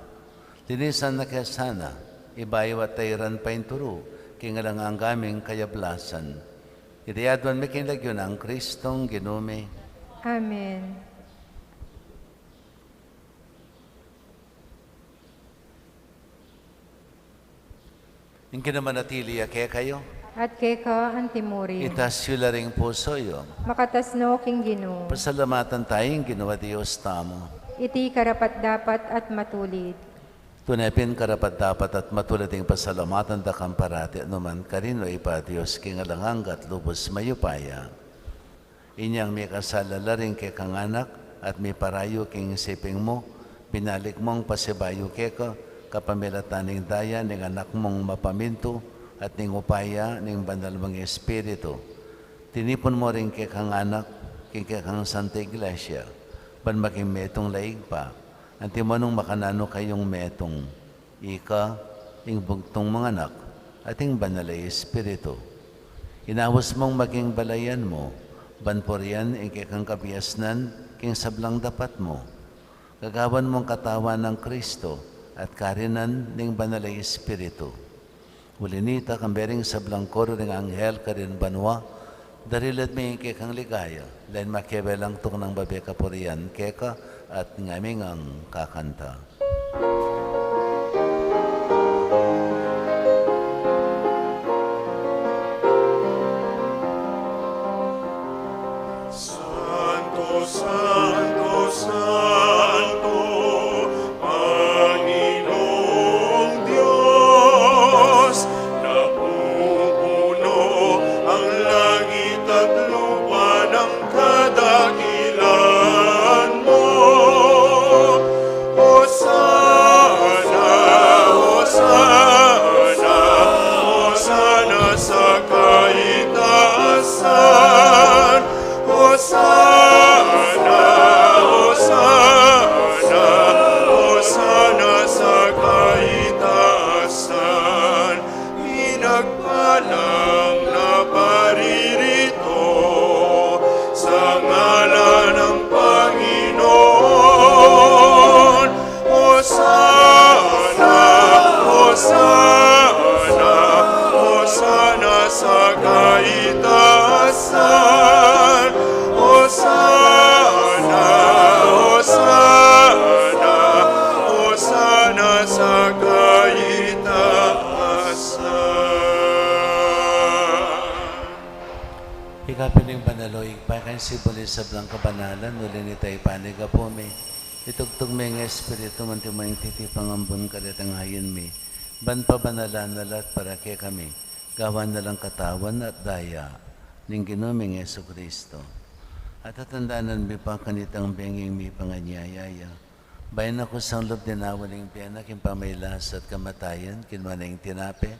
Linisan na ke sana, ibayu at tairan pa ing turu king alang angga ming kayablasan. Iti aduan mi king lagyu nang Kristong Ginu mi. Amen. Ing Ginu manatili ya kekayu. At keka antimurin. Itas yu la ring pusu yu. Makatas no king Ginu. Pasalamatan taya ing Ginu a Dios tamu. Iti karapat-dapat at matulid. Tune pin karapat-dapat at matulid ing pasalamatan da kang parati at nukarin man, O Ibpa, Dios king alang angga at lubus mayupaya. Inyang mikasala la ring kekang anak at miparayu king siping mu, binalik mung pasibayu keka kapamilatan ning daya ning Anak mung mapamintu at ning upaya ning Banal mung Espiritu. Tinipun mu ring kekang anak king kekang Santa Iglesia, ban maging metung la Ibpa, anti mo nung makananu kayung metung, ika, ing bugtung mung Anak, at ing Banal a Espiritu. Inaus mung maging balayan mu, ban purian ing kekang kabiasnan king sablang dapat mu. Gagawan mung katawan nang Kristo at karinan ning Banal a Espiritu. Uli nita, kambe ring sablang koro ring anghel karin banua, darilan mi ing kekang ligaya, lain makiabe lang tuknang babie kapurian keka, at ngami ngang kakanta. Santo, santo, santo, Panginoong Diyos, napupuno ang langit at lupa ng kadakilaan mo. Hosana, Hosana, Hosana sa kaitaasan. Hosana, Hosana, Hosana sa kaitaasan. Pinagpalang naparirito sa ngalan ng Panginoon. Hosana, Hosana, Hosana sa kaitaasan. Hosana, Hosana, Hosana sa kaitaasan. Ika pin ing banal, O Ibpa, ika ing simbolu ning sablang kabanalan, uli nita ipanyawad mi. Itubud mu ing Espiritu mu, anti mo ing titipang ambun karetang ain mi. Ban pabanalan na la at para kekami, gawan na lang katawan at daya ning Ginu ming Jesucristo. At tatandanan mi pa kanitang bengi ing mipanganyaya ya, bayu na kusang lub dinaun ing bie na king pamagkasakit at kamatayan, kinua ne ing tinape,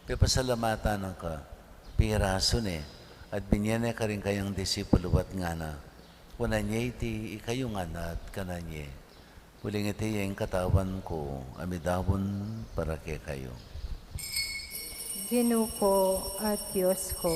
pipasalamatan na ka, pirasu ne, at binie ne karing kayang disipulu at ngana: Kunan ye iti ikayu ngan at kanan ye. Uling iti ya ing katawan ku, a midaun para kekayu. Ginu ku at Dios ku.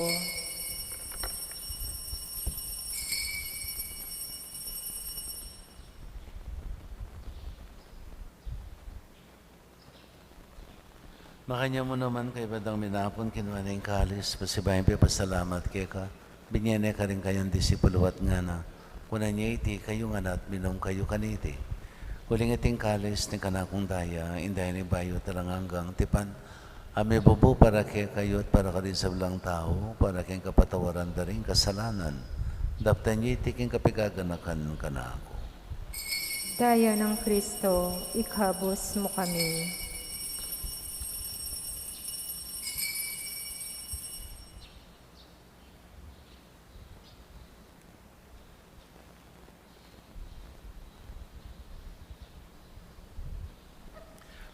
Makanyan mu naman, kaybat dang minapun, kinua ne ing kalis, pasibayu yang pepasalamat keka, binie ne karing kayang disipulu at ngana: Kunan ye iti ikayu ngan at minum kayu kaniti. Uling iti ing kalis ning kanakung daya, ing daya ning bayu at alang anggang tipan, a mibubu para kekayu at para karing sablang tau, para king kapatawaran da ring kasalanan. Daptan ye iti king kapaganakan kanaku. Daya nang Kristo, ikabus mu kami.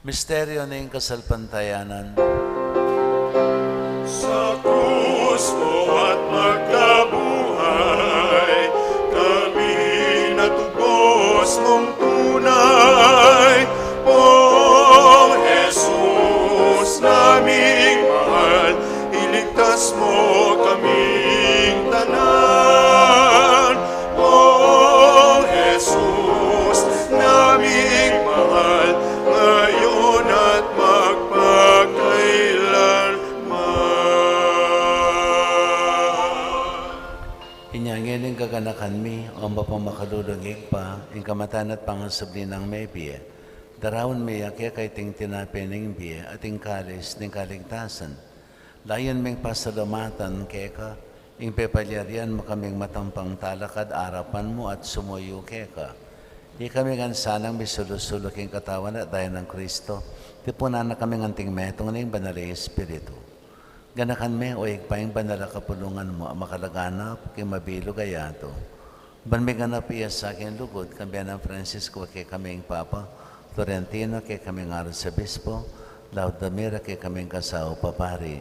Misteryu ning kasalpantayanan. Sa krus mo at pagkabuhay, kami natubos mong tunay. Pong Jesus naming mahal, iligtas mo kaming tanan. Pong Jesus naming mahal, ngayon at magpakailanman. Inya ngeni ing kaganakan mi, o mapamakalulung Ibpa, ing kamatayan at pangasubli nang mebie, daraun mi ya keka iting tinape ning bie at ing kalis ning kaligtasan. Layun ming pasalamatan keka ing pepalyarian mu kaming matampang talakad arapan mu at sumuyu keka. Ikami ngan sanang misulu-sulu king katawan at daya nang Kristo, tipunan na kaming anting metung ning Banal a Espiritu. Ganakan me, o Ibpa, ing banal a kapulungan mu a makalaganap king mabilug a yatu. Ban miganap ya sa king lugud, kambe nang Francisco a kekaming Papa, Florentino a kekaming Arsobispo, Laudamir a kekaming kasaup a pari,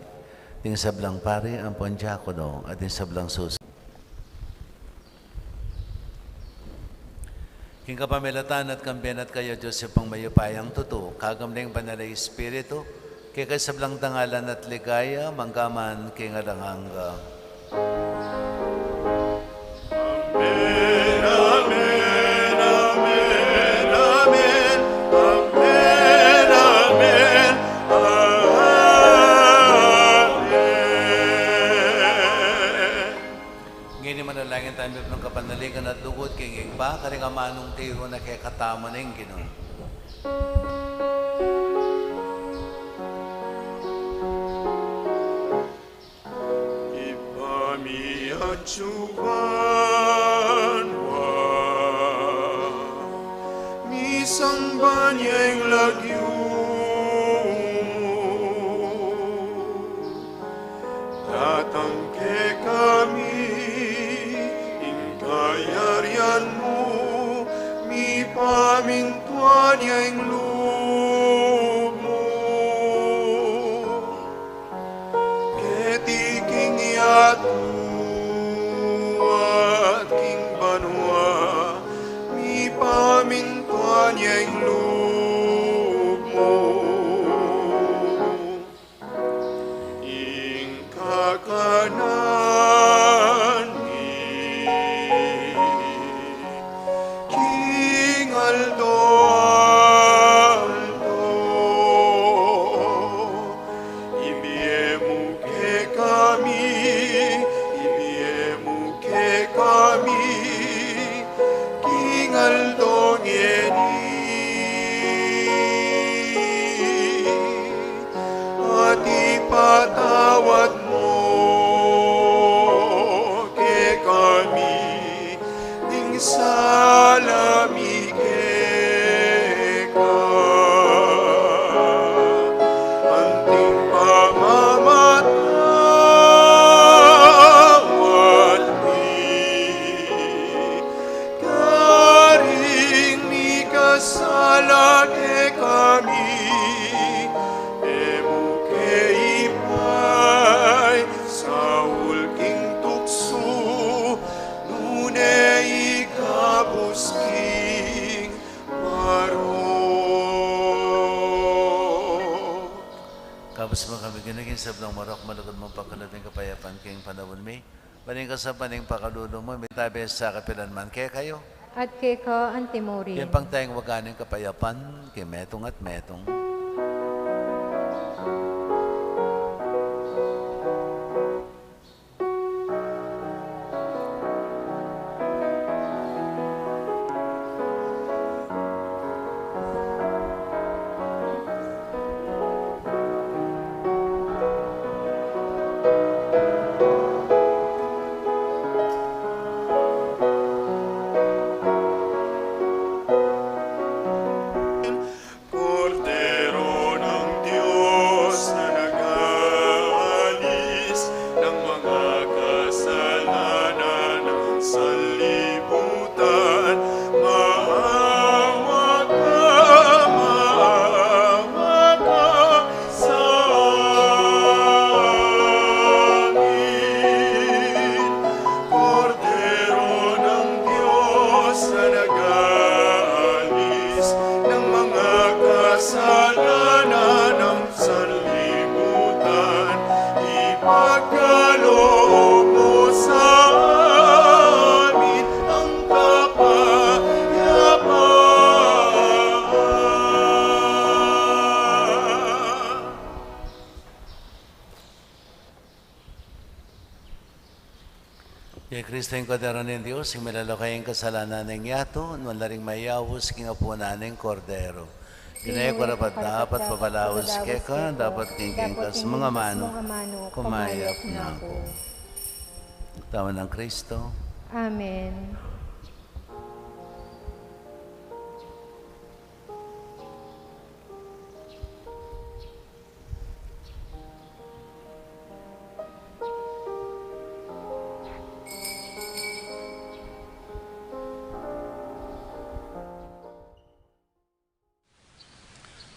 ding sablang pari ampon diakono, at ding sablang sus- King kapamilatan at kambe na at kaya, Dios Ibpang mayupayang tutu, kayabe ning Banal a Espiritu, keka ing sablang dangalan at ligaya, mangga man king alang angga. Amen, amen, amen, amen. Amen, Ngeni manalangin tamu king kapanaligan at lugud king Ibpa, karing amanung tiru na kekatamu ning Ginu. Ibpa mi atsu ka banua, misamban ya ing lagyu mu, datang kekami ing kayarian mu, mipamintuan ya ing lub mu keti king yatu at king banua, mipamintuan ya ing lub mu. Ing kakanan mi king aldo-aldo, ibie mu kekami, ibie mu kekami king aldo ngeni, at ipatawad mu kekami ding sala mi keka, anting pamamatawad mi karing mikasala kekami, e mu ke ipaisaul king tuksu, nune ikabus king marok. Ikabus mu kami, Ginu, king sablang marok, malugud mung pagkalub ing kapayapan king panaun mi. Ban ing kasapan ning pakalulu mu, mitabe sa kapilan man kekayu. At keka antimurin. Ing pangtayang waga ning kapayapan king metung at metung. Kordero ng Diyos na nag-aalis ng mga kasalanan ng sanlibutan, maawa ka, maawa ka sa amin. Kordero ng Diyos na nag-aalis ng mga kasalanan ng sanlibutan, ipagkaloob mo sa amin ang kapayapaan. Kay Kristo ing Kordero ning Dios, ing milalako king kasalanan ning yatu, nuan la ring mayaus king apunan ning Kordero. Di na ku karapat-dapat pabalaus keka, dapot king keng kasu mung amanu, kumayap na ku. Katawan nang Kristo. Amen.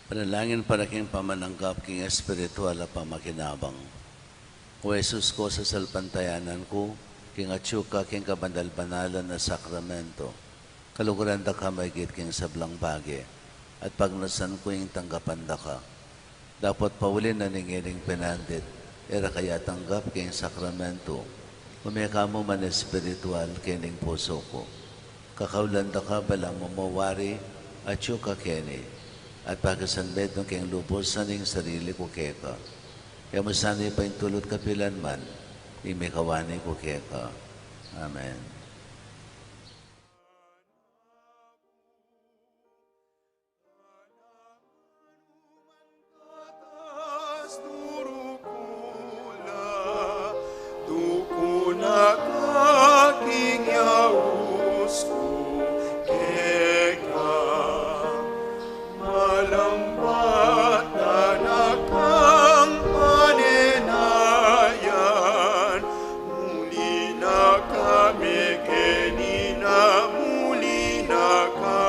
Panalangin para king pamananggap king espiritual a pamakinabang. O Jesus ku, sasalpantayanan ku king atyu ka king kabanal-banalan a sakramento. Kaluguran da ka maigit king sablang bage, at pagnasan ku ing tanggapan da ka. Dapot pauli na ning ngening penandit, e ra ka ya tanggap king sakramento, ume ka mu man espiritual kening pusu ku. Kakaulan da ka ba lang mu wari atyu ka keni, at pakisanmetung keng lubusan ing sarili ku keka. E mu sana ipaintulut kapilan man ing mikawani ku keka. Amen. Duku na ka king yaus ku keka, malambat da na kang panenayan, muli na ka me kenina, muli na ka.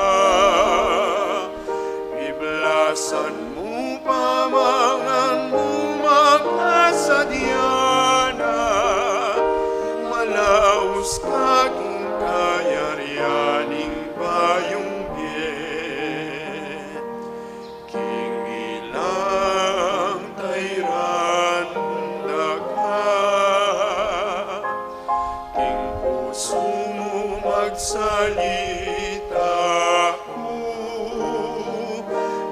Piblasan mu pa mangan mu makasadya na, malaus ka king kayarian ning bayung bie. King ilang tairan da ka, king pusu mu magsalita ku,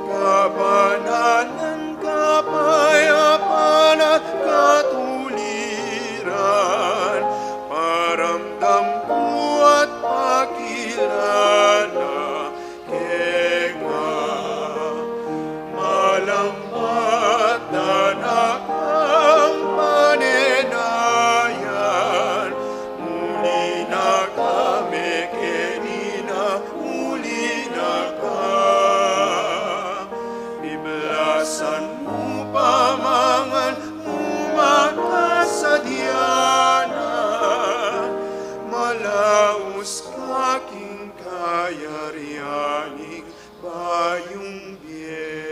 kabanalan, kapayapan at katuliran, paramdam ku at pakilala keka, malambat da na kang panenayan, muli na ka me kenina, muli na ka. Piblasan mu pa mangan mu makasadya na, malaus ka king kayarian ning bayung bie.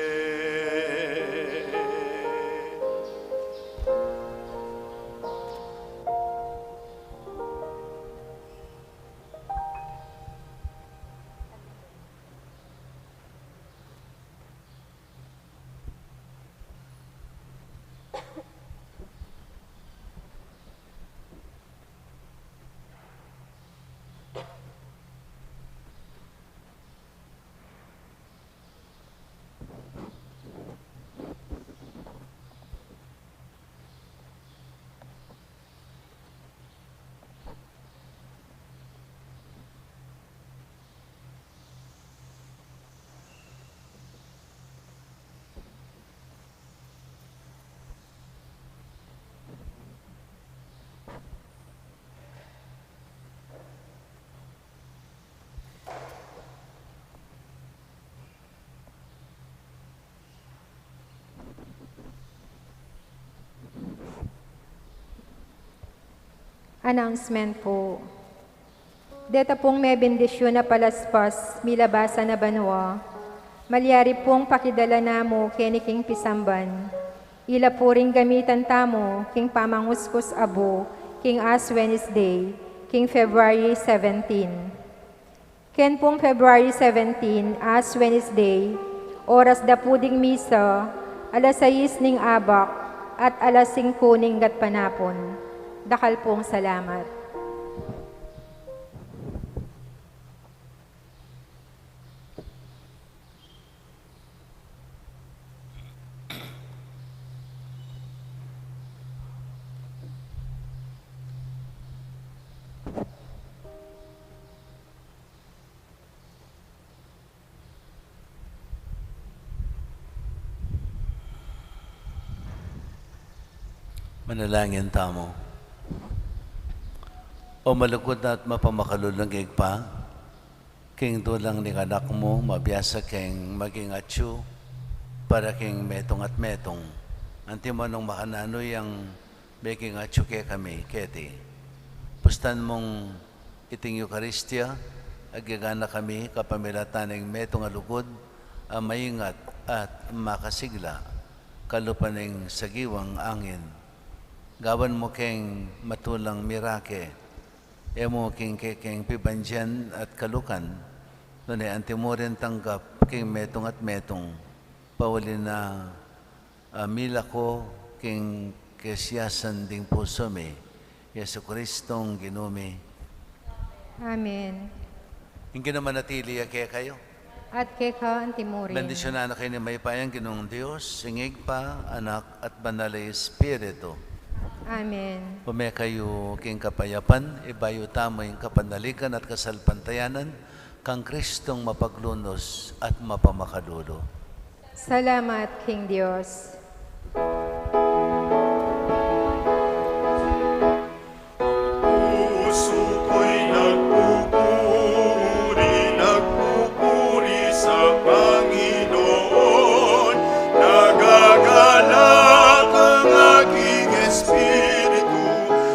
Announcement pu. Deta pung mebendisyun a palaspas milabasan a banua, malyari pung pakidala na mu keni king pisamban. Ila pu ring gamitan tamu king pamanguskus abu king Ash Wednesday, king February seventeen. Ken pung February seventeen, Ash Wednesday, oras dapu ding misa, alas sais ning abak at alas singku ning gatpanapun. Dakal pung salamat. Manalangin tamu. O malugud at mapamakalulung Ibpa, king dulang ning Anak mu, mabiasa keng maging atyu para king metung at metung. Antimo nung makananu yang meging atyu kekami keti. Pustan mung iting Eukaristia, agyagana kami kapamilatan ning metung a lugud a maingat at makasigla, kalupa ning sagiwang angin. Gawan mu keng matulang mirake, e mu king kekeng pibandian at kalukan, nune anti mu rin tanggap king metung at metung, pauli na a milako king kasiasan ding pusu mi, Jesucristong Ginu mi. Amen. Ing Ginu manatili ya kekayu. At keka anti mu rin. Bendisyunan na kayu ning mayupayang Ginung Dios, ing Ibpa, Anak, at Banal a Espiritu. Amen. Pumekayu king kapayapan, ibayu tamu ing kapanaligan at kasalpantayanan kang Kristong mapaglunus at mapamakalulu. Salamat king Dios. Pusu ko'y nagpupuri, nagpupuri sa Panginoon, nagagalak ang aking espiritu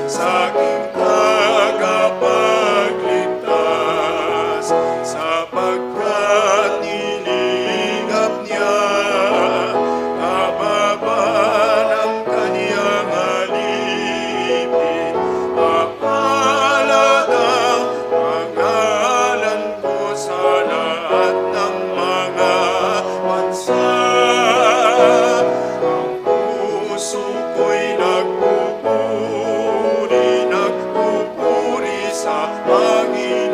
sa aking tagapagligtas, sapagkat nilingap niya kababa ng kanyang alipin. Mapalad ang pangalan ko sa lahat ng mga bansa. Ang puso ko'y nagpupuri, nagpupuri sa Panginoon.